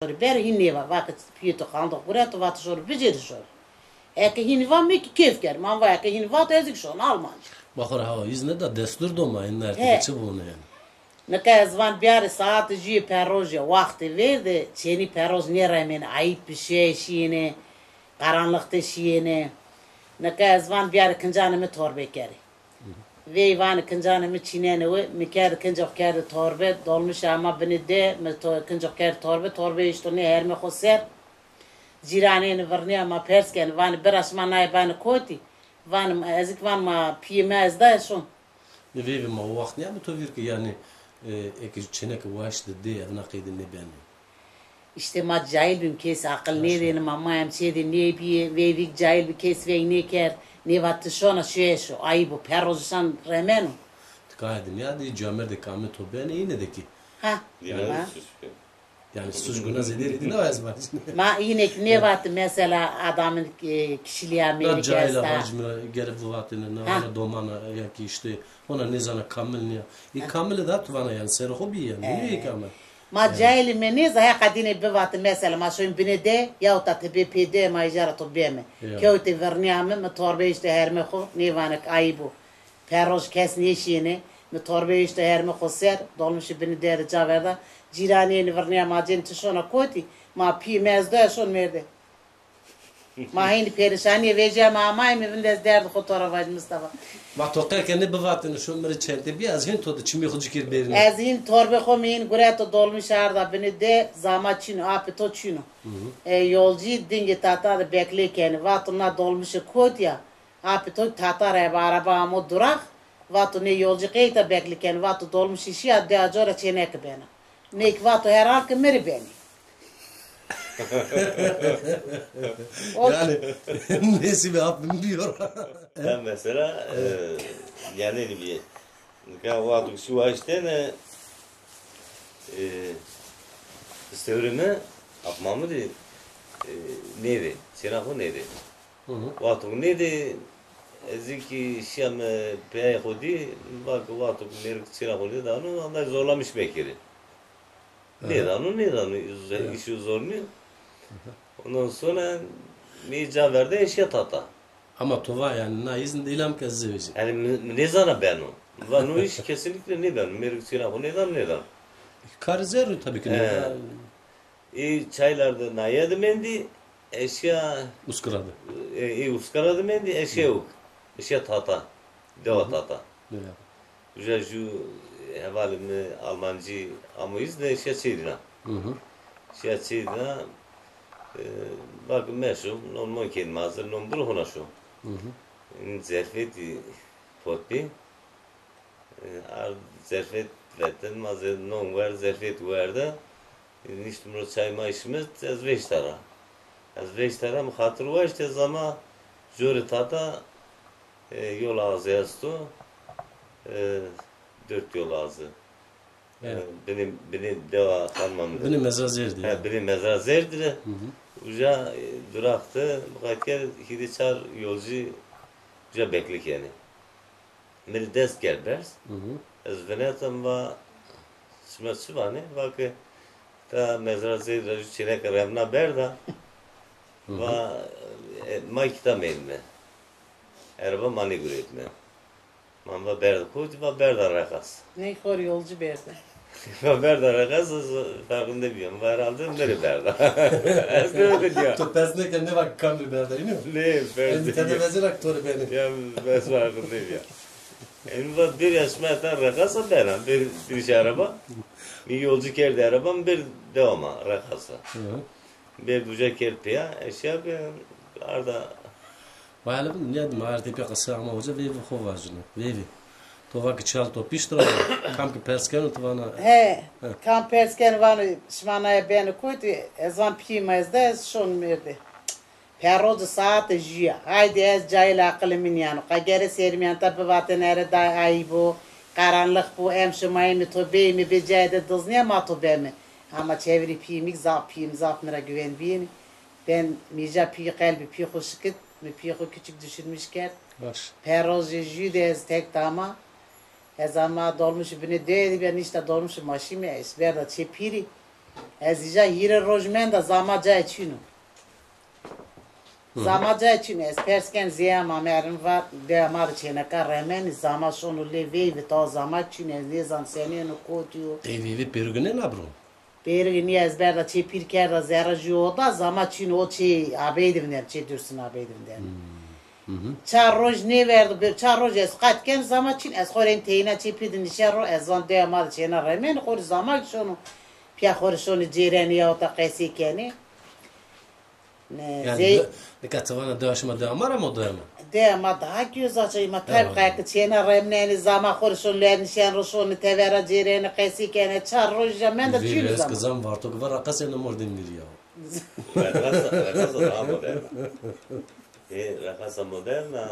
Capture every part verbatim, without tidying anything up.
şorî. Ber hîn nêva, va ke pîyê to qandix gureto, va ti şorî bicêrî şorî. Eke hînî va mi kî kêf kerd. Ma va eke hînî vato ez kî şona Almancî. Ma xo ra hawa îzne da, destûr do ma, in nerte de çi bone yanî. Nika ez van biyarê saete jûyê perrojî, waxtê vêrde, çênî perroj nêremêne, ayîp bi şîye şîyêne, qaranlix de şîyêne. Nika ez van biyarê kincanê mi torbe kerê. Vey vanê kincanê mi çînenê we, mi kerd kinco kerdê torbe, dolmuşê ama binê de, mi to kinco kerd torbe, torbe eşto nê hermê xo ser. Cîranênî virnîya ma pers kenê, vanê bira şima naye benê kotî? Vanê ez kî van ma pîyê mi ez daye şon. Veyvê ma o waxt nîyamê to vîr ke yanî, e, eke çêneke waşt de dê evna qeydê nêbenê. Îşte ma cahil bîm, kes aqil nêdêne ma, ma em çê de nêbîyê, veyvî kî cahil bî, kes veng nêkerd, nêva ti şona şuye şo, ayîb o, perroj şan remeno. Ti kayê de nîyadî, camêrdê kamê to benê, îne de kî. Ha. Yanî suç Suç guna zêdêrî dîna ez vacîne. Ma înek nêvatî mesela adamın, e, kişiliğe mêrik esta. Cahil vacîme, gere bivatêne, na ona domana ya ki işte ona nêzana kamil nîya. E, kamil da tu vana yanî serê xo bî yanî. Nîyo kamil. Ma cahilî me nêza heqa dîne bivatî mesela ma şoyîn binê de, yahut da ti bê pê de ma îja ra to beme. Kewtê virnîya mi, mi torbe işte hermê xo, nêvanek ayîb o. Perroj kes nêşîyêne. Mi torbe eşto hermê xo ser, dolmuşê binî de de ca verda. Cîranênî virnîya ma cênî ti şona kotî? Ma pîyê mi ez doya şon mêrde. Ma hînî perîşanîye vejîya mi amayî, mi vinde ez derdê xo to ra vajî Mistefa. Ma to qe ke nêbivatêne şo mi rê çente bîya, ez hîn to de çimê xo ci kêr bêrîne. Ez hîn torbê xo mi hîn gureto dolmuş arda binî de, zama çin o, apê to çin o. E, yolcî dingê tata de beklê kenê. Vato na dolmuşê kotî ya? Apê to tata ra ebe araba amo duraq, vato nê yolcî qeyta bekli kenê, vato dolmuşî şîya, dewa co ra çêneke bena. Nê kî vato herhal ke mi rê benê. Yanî nêsîbê apê mi bîyo ra. Ya mesela, e, yanî bîye. Nika wexto ke şî waştene, e, pistewrê mi, Ap Mamudî, e, nêdê, çêna xo nêdê. Wexto ke nêdê, ez kî şîya mi peyayê xo dî, va ke wexto ke mêrik çêna xo nêdano, Allah zorlamış mekerê. Nêdano, nêdano, îşî zor nîyo. Ondan sonra mi ca verde eşya tata. Ama to va yanî na îzn de îlam ke ez zewicî. Yanî mi, mi nêzana beno. Va no îş kesinlikle nêbeno. Mêrik çêna xo nêdan, nêdan. Karê zerrî tabii ki nêdan. Ê Çaylar de naye de mendî, eşya Uskura de. E, ê Uskura de mendî, eşya ewk. Eşya tata. Dewa tata. Uca jû hevalê mi Almancî amo îzne, şîya çêdîna. Şîya çêdîna, e, va ke meşo, non mon kên mazir, non biro hona şo. În zerfetî pot bî. E, ard zerfet vetin, ma zê non werd, zerfet werde. E, niştim ro çay may şimit, ez veşta ra. Ez veşta ra, mi xatir waşt, ez ama jorê tata E, yol ağzı esto. E, dört yol ağzı. E, binê, binê dewa xanima mi de. Binê mezra zêrdî. He, binê mezra zêrdî de. Uca, e, duraq de, muqater hîrê çar yolcî uca bekle kenê. Mi rê dest kerd berz. Ez vinetam va, şima çi vanê? Va ke ta mezra zêrdî ra jû çêneke remna berda. Va, e, ma kî ta mênme. Ereba ma nêguretme. Ma va berda kotî, va berda Reqas. Ney xo rê yolcu berde. Va berda Reqas, ez ferqinde bîya. Va herhalde mi rê berda. Ez nêvindîya. To pers nêkerd, nêva kam rê berda, îno? Nê, pers nêkerd. Tede vezena ke to rê benê. Ya, ez ferqinde bîya. Ên va bêrî ez şima ta Reqasa bena, bêrî dirîşê ereba. Mi yolcu kerdî ereba, mi bêrî dewa ma Reqasa. Bêrî uca kerd pêya, eşya bi arda. Wayalê mi nîyadî ma ardê pê qese ama hoca veyvê xo vajîno. Veyvê. To va ke çal to pişt ra, kam ke pers keno ti vana. He, kam pers keno vano şima naye benê kotî, ez van pîyê ma ez de, ez şon mêrdê. Perro di saete jû ya. Haydê ez cayil aqilê mi nîyano. Qe gere serî mîyan ta bivatêne ere day ayîb o, qaranlix bo, em şima ê mi to bêyî mi bê cayê de diznîya ma to beme. Ama çevirî pîyê mi zaf, pîyê mi zaf mi ra güven bîyêne. Ben mîja pîyê qelbê pîyê xo şikit, mi pîyê xo küçük düşünmüş kerd. Baş. Perro jê jû de ez tek dama. Ez ama dolmuşî binê dewê de bîya nîşta dolmuşî ma şîme, ez berda çê pîrî. Ez îja hîrê roj menda, zama cayê çîn o. Zama cayê çîn o. Ez pers ken zê ma, mi erin va, dewa ma de çêneka remenî, zama şono lê veyvê, tawa zama çîn o, ez nêzan senî yeno, kotî yo. Ey veyvê pêrugî nêna biro? Pêrugî nîya, ez berda çê pîr kerda zerre jû oda, zama çîn o, o çê Abeyî de vindeno, çê Dursun Abeyî de vindeno. Çar roj nêverdo, be-, çar roj ez qayt ken zama çîn, ez xo rê teyna çê pîr de nişen ro, ez van dewa ma de çêna remenî, xo rê zama kî şono, pîya xo rê şonê cêrenê ya ota qesey kenê. Ne, yanî zey- de-, nika ti vana dewa şima dewa ma ra mo dewa ma? Dewa ma daha göz açayı ma, tabi qe ki çêna remnenî, zama xo rê şon ler nişen ro, şonê tevera cêrenê qesey kenê, çar roj ja menda çîn o zama. Vîrî ez ki zan Varto ki va reqasê no mordem vîrî ya. Reqasa, reqasa daha modern. E, reqasa modern a.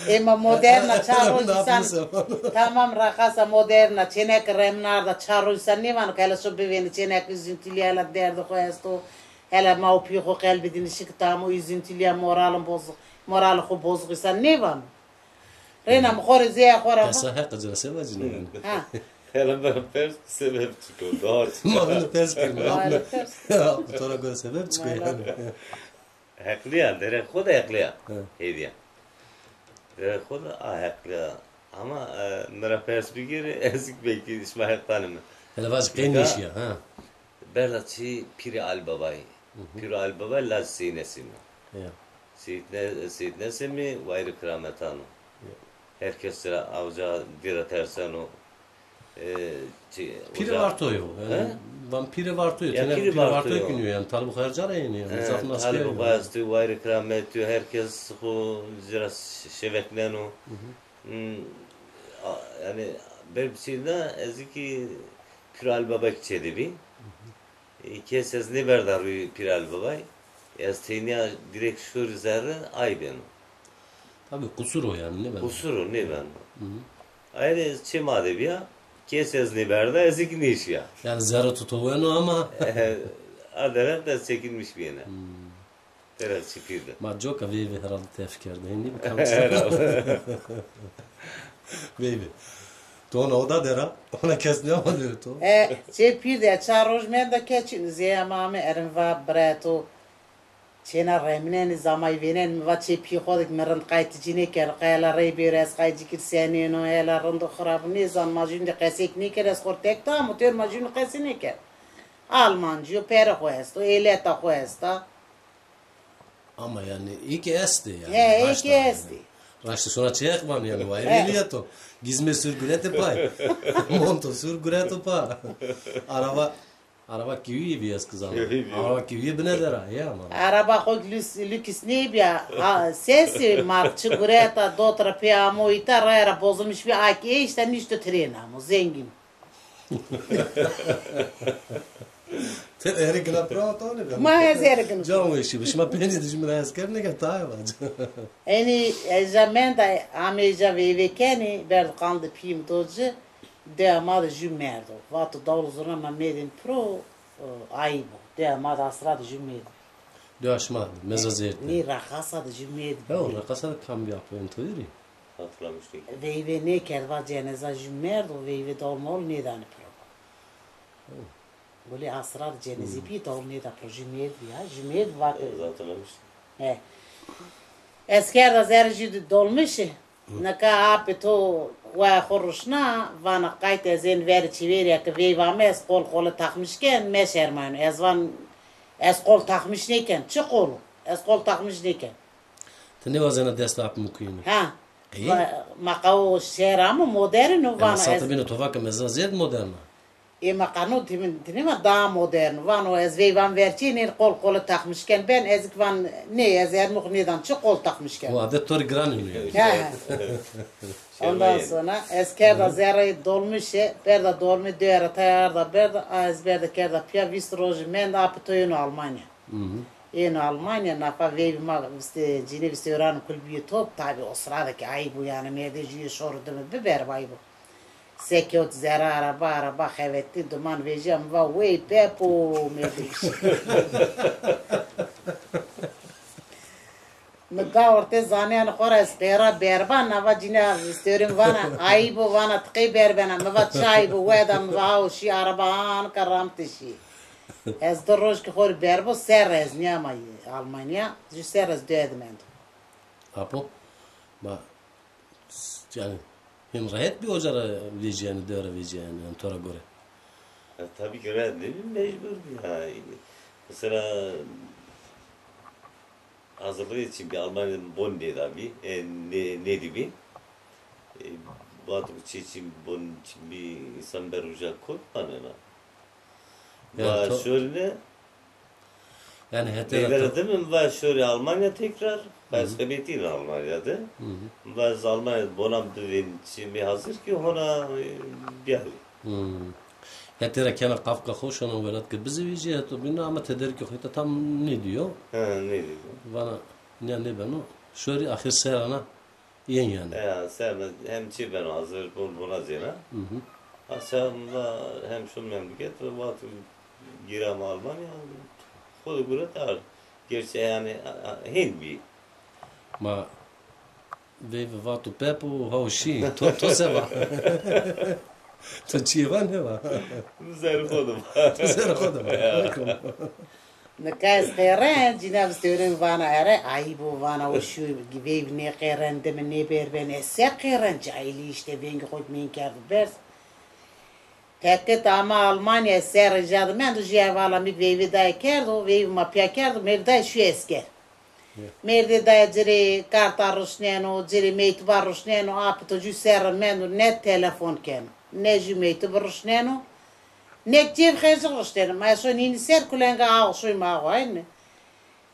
Ema modern a, çar roj însan. Tamam, reqasa modern a. Çênek remnar da, çar roj însan nêvano ke hele şo bivêne, çênek üzüntülî hele derdê xo esto. Hele ma û pîyê xo qelbî de nişik tam o üzüntülî ya, moralin bozuk, moralê xo bozuk însan nêvano. Reyna mi xo rê zêya xo ra va. Qesa heq ci ra se vacîne yanî? Ha. Hele mi ra pers, sebeb çik o? Doğru. Ma beno pers kir. Ma beno pers. Ya, to ra gore sebeb çik o yanî? Heqlî ya, derek xo de heqlî ya. He. Hêdî ya. Derek xo de a heqlî ya. Ama, e, mi ra pers bigêrê, ez kî belkî şima heq danê mi. Hele vac qey nêşîya, ha. Berda çî Pîrê Alî Babayî. Pîrê Alî Babayî laj Seyîd Nesîm o. Ya. Seyîd Ne-, Seyîd Nesîmî wayîrê kirametan o. Ya. Her kes ra awca dî ra terseno. E, çi, Pîrê Vartoyî yo. Yanî, van Pîrê Vartoyî yo. Ya, Tena Pîrê Vartoyî yo. Pîrê Vartoyî yo yanî. Talib xo her ca ra yenî yanî. He, zaf nas Talib xo estî, wayîrê kirametî yo, her kes xo ci ra şevekneno. Hmm, a, yanî, ber biçîna ez kî Pîrê Alî Baba kî çê de bî. E, kes ez nêberda rûyê Pîrê Alî Babayî. Ez tenya direkt şorî zerre, ay beno. Tabî qusur o yanî, nêbeno. Qusur o, nêbeno. Ayrê ez çê ma de bîya, kes ez nêberda, ez kî nêşîya. Yanî zerre tutoweno ama. A derheq de ez çekînmiş bîyêne. Derheq çê pîr de. Ma coka veyvê herhalde tevf kerde. Hindî bi kam. Herhalde. Veyvê. To ona oda de ra, ona kes nêamade to. E, çê pîr de çar roj menda ke çîn, zêya ma mi erin va bira to çêna remnenî, zamayî vênenî, mi va çê pî xo de mi rind qaytî ci nêkero, qey hela rey bêro ez qaytî ci kî senêno, hela rind û xirab nêzan, ma jûnî de qesey kî nêkero, ez xo rê tek damo, têr ma jûnî qesey nêkero. Almancî yo, perê xo esto, êleta xo esta. Ama yanî ê kî estê yanî. He, ê kî estê. Raştê sona çi heq vano yanî, wayîrê nîyeto. Gizmê sur gurete pay. Monto sur gureto pa. Araba, araba kîwî bî ez kî zana. Araba kîwî bine der a, ya ama. Araba xo lüks, lüks nêbîya. Ha, sesî mark çi gureta, dot ra pê amo îta, raya ra bozulmuş bî, a kî ê îşte nişto trên amo, zengîn. Ti erê gina pira, to nêbeno. Ma ez erê gina. Can weşî bi. Şima pênî de jû mi ra hes kerdêne ke tayê vac. Enî ez îja menda, amê îja veyvê kenî, berdo qandê pîyê mi do ci, dewa ma de jû merdo. Vato dawul zurna ma mêdên piro, e, ayîb o. Dewa ma de asra de jû mêrd. Dewa şima de, Meza Zêrd de. Nê, Reqasa de jû mêrd. Yo, Reqasa de kam bî, apo ên to vîrî? Hatırlamış değil. Veyvê nêkerd, va ceneza jû merdo, veyvê dawul mawul nêdanê piro. Gulê asra de cenezî bî, dawul nêda piro, jû mêrd bî ya, jû mêrd va. E, zaten olmuş. He. Ez kerda zerrê jû dolmuşî. Nika apê to waya xo ruşna, vana qayt ez ên verê çêverî ya ke veyva mi ez qol qole taxmîş ken, meşermayno. Ez van ez qol taxmîş nêken, çi qol o? Ez qol taxmîş nêken. Ti nêwazena dest apê mi kuyîne? Ha. Ey? Va-, ma qa o şer amo modern o, vano ez. Ema sate bîne to va ke Meza Zêrd modern a. Ê ma qa no timin, tinî ma daha modern o. Vano ez veyva mi ver çî, nê qol qole taxmîş ken ben, ez kî van nê, ez ermux nêdan çi qol taxmîş ken. O adet to rê giran ino yanî. He. Ondan sonra ez kerda zerrê dolmuşî, berda dolmuşî dewe ra tayê arda berda, a ez berda kerda pîya, vîst rojî menda, apê to êno Almanya. Êno Almanya, nafa veyvê ma vîstê, cînê vîstê ûran kul bîyo top, tabî o sira de kî ayîb o yanî, mêrdê jûyê şoro dime biber, ayîb o. Se kewt zerre araba, araba xevetî, duman vejîya, mi va wey bepo, mêrdê vîşî. Mi da ortê zanîyanê xo ra ez pêra berba, nafa cîna vîstê ûrî mi vana ayîb o, vana ti qey berbena, mi va çi ayîb o, weda mi va ha o şî araba, anika ramtê şî. Ez di roj ki xo rê berbo, serre ez nîyama Almanya, jû serre ez dewe de mendo. Apo, ma, s-, yanî, hîn rehet bî oca ra vejîyenî, dewe ra vejîyenî, yanî to ra gore? E, tabî ki rehet nêbî, mecbur bî ya. Mesela, hazırlığı için bir Almanya'da bon nêdabî, e, nê-, nêdîbî. E, vato çi çin bon çin bî, insan ber uca kot manena. Yanî va to şorîne, yanî hetê ra to. Beyvere de mi va şorî Almanya tekrar, va ez xebetîn Almanya de. Va ez Almanya de bonam bivên çimê hazir ki hona, e, biyarî. Hmm. Hetê ra kena qafka xo şona welat ke bizewîjî, heto bîna ama tederikê xo ta tam nêdîyo. Ha, nêdîyo. Vana nîya nêbeno. Şorî axir serana yen yanî. Ya, serana hem çi beno hazir, bon bona zêna. Hı hı. Akşam da hem şu memleket, vato girama Almanya, xo de guret ard. Gerçi yanî, a, a, hên bî. Ma veyve vato pepo, haw şî. To, to se va? To çîyê va nêva? Zerrê xo de va. To zerrê xo de va. Ya. Nika ez qêren, cîna vistewrên vana ere, ayîb o vana o şû veyv nêqêren, dime nêbêrbên, ez se qêren, cahilî îşte vengê xo mîn kerdo berz. Tekit ama Almanya, serre ca de mendo, jû hevala mi veyvê daye kerdo, veyvê ma pîya kerdo, mêrdê daye şû esker. Ya. Mêrdê daye ci rê karta ruşneno, ci rê meytuba ruşneno, apito jû serre mendo, ne telefon keno, ne jû meytub ruşneno, ne cêb xercix ruşneno. Ma şo nînî ser kulenga aw şoy ma aw aynî.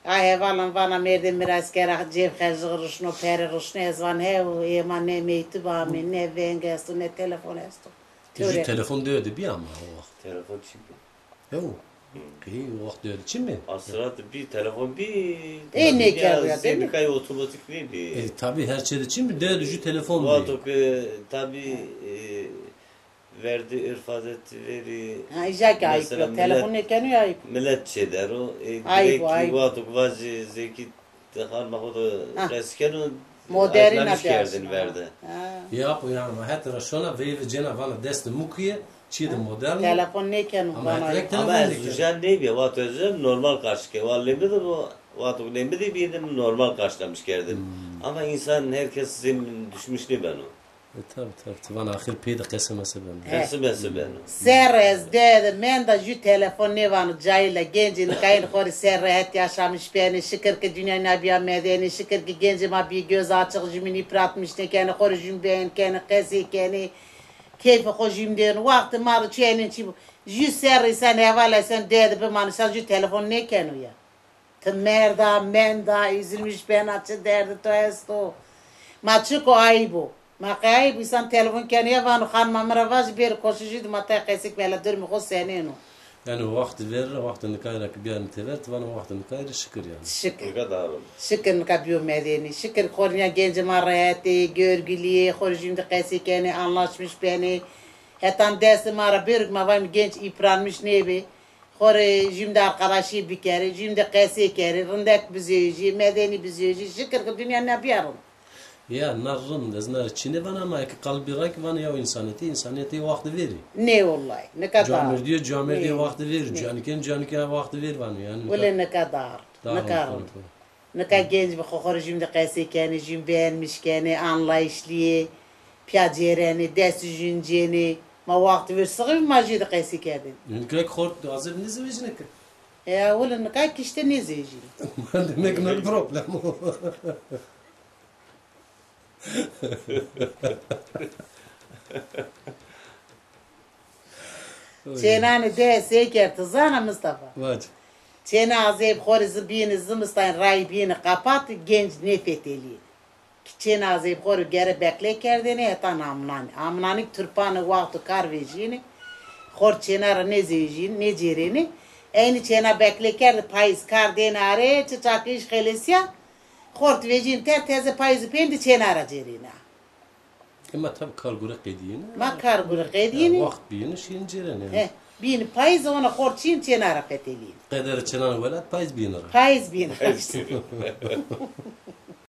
A hevalan vana mêrdê mi ra ez kera cêb xercix ruşno, pere ruşno, ez van hew, ê ma ne meytub amê, ne veng esto, ne telefon esto. Ti jû telefon dewe de bî ama o waxt? Telefon çin bî. Hew. Qey o waxt dewe de çin bî? Asra de bî, telefon bî. Ê, nêkerdo ya, sê değil mi? Nikayê otomatik nêbî. E, tabî her çê de çin bî, dewe de jû telefon bî. Vato ke tabî, e, Verdî, urf adet verî. Ha, îja ki ayîb yo. Mesela telefon nêkeno ya ayîb. Milet çêdero. E, ayîb o, ayîb. Wexto ke vajî Zekî, ti xanima xo de qesî keno, modernî aklamiş kerdin verde. Ha. Ya, bu yanî ma het ra şona veyve cêna vana dest de mukiye, çî de modern. Telefon nêkeno vana. Ama ez uca nêbîya, wexto ez normal karşı ke. Wa lê mi de bu, wexto lê mi de bî de normal karşılamış kerdin. Ama insan herkes zim düşmüş nêbeno. E, tabî, tabî. Ti vana axir pey de qese mese beno. He. Qese mese beno. Serre ez dewe de menda jû telefon nêvano cayîla. Gencê nika ên xo rê ser rehet yaşamış benê. Şikir ke dinya nîya bîya medenî. Şikir ke gencê ma bî göz açık, jûmîn îpratmiş nêkenê. Xo rê jûmîn beyen kenê, qesey kenê. Keyfê xo jûmîn dênê. Wextê ma de çi enên çi bo. Jû serre îsan heval esen dewe de bimano, îsan jû telefon nêkeno ya. Ti merda, menda, üzülmüş bena, çi derdê to esto? Ma çik o, ayîb o. Ma qey ayîb o, îsan telefon kenê ya vano xanima mi ra vajî bêrê koşî jû de ma tayê qesey ke, bela durumê xo senên o. Yanî wextê verî ra, wextê nikayî ra ke bîyarî tever, ti vana wextê nikayî rê şikir yanî. Şikir. Nika dar o. Şikir nika bîyo medenî. Şikir xo rê nîya gencê ma rehet ê, görgülî yê, xo rê jûmîn de qesey kenê, anlaşmış benê. Hetan destê ma ra bêro ke ma vayîme genc îpranmiş nêbê. Xo rê jûmîn de arkadaşî bikerê, jûmîn de qesey kerê, rindek bizewjî, medenî bizewjî, şikir ke dinya nîya bîya rind. Ya, na rind, ez na rê çî nêvana ama eke qal bî ra kî vana ya o însanîyetî, însanîyetî wextê verî. Nê wellahî, nika dar. Camêrdî yo, camêrdî wextê verî, canîken, canîken wextê verî vano yanî. Wele nika dar, nika rind. Nika genc bi xo, xo rê jûmîn de qesey kenê, jûmîn beğenmiş kenê, anlayışlı yê, pîya cêrenê, destê jûmîn cênê. Ma wextê verî sixî bî ma jû de qesey kerdêne. Nika ki xort hazir nêzewejîne ki. E, wele nika ki îşte nêzewejîne. Demek na problem o. Çênanê de sey kerd, ti zana Mistefa? Vac. Çêna azeyb xo rê zi-, bîyêne zimistan, rayî bîyêne qapatî, genc nêfetelîyêne. Ki çêna azeyb xo rê gere bekley kerdêne heta namnanî. Amnanî ki turpanê wexto kar vejîyêne, xort çêna ra nêzewejîyêne, nêcêrêne. Eynî çêna bekley kerde, payîz kar dêne arê, çiçakî îş xelesîya, xort vejîyêne ter, teze payîzî peyndî çêna ra cêrêne. Ema tabî kar gore qedîyêne. Ma kar gore qedîyêne. Wext bîyêne şîyêne cêrene yanî. He, bîyêne payîz, ona xort çîyêne çêna ra fetelîyêne. Qederê çênanê welat payîz bîyêne ra. Payîz bîyêne ra îşte.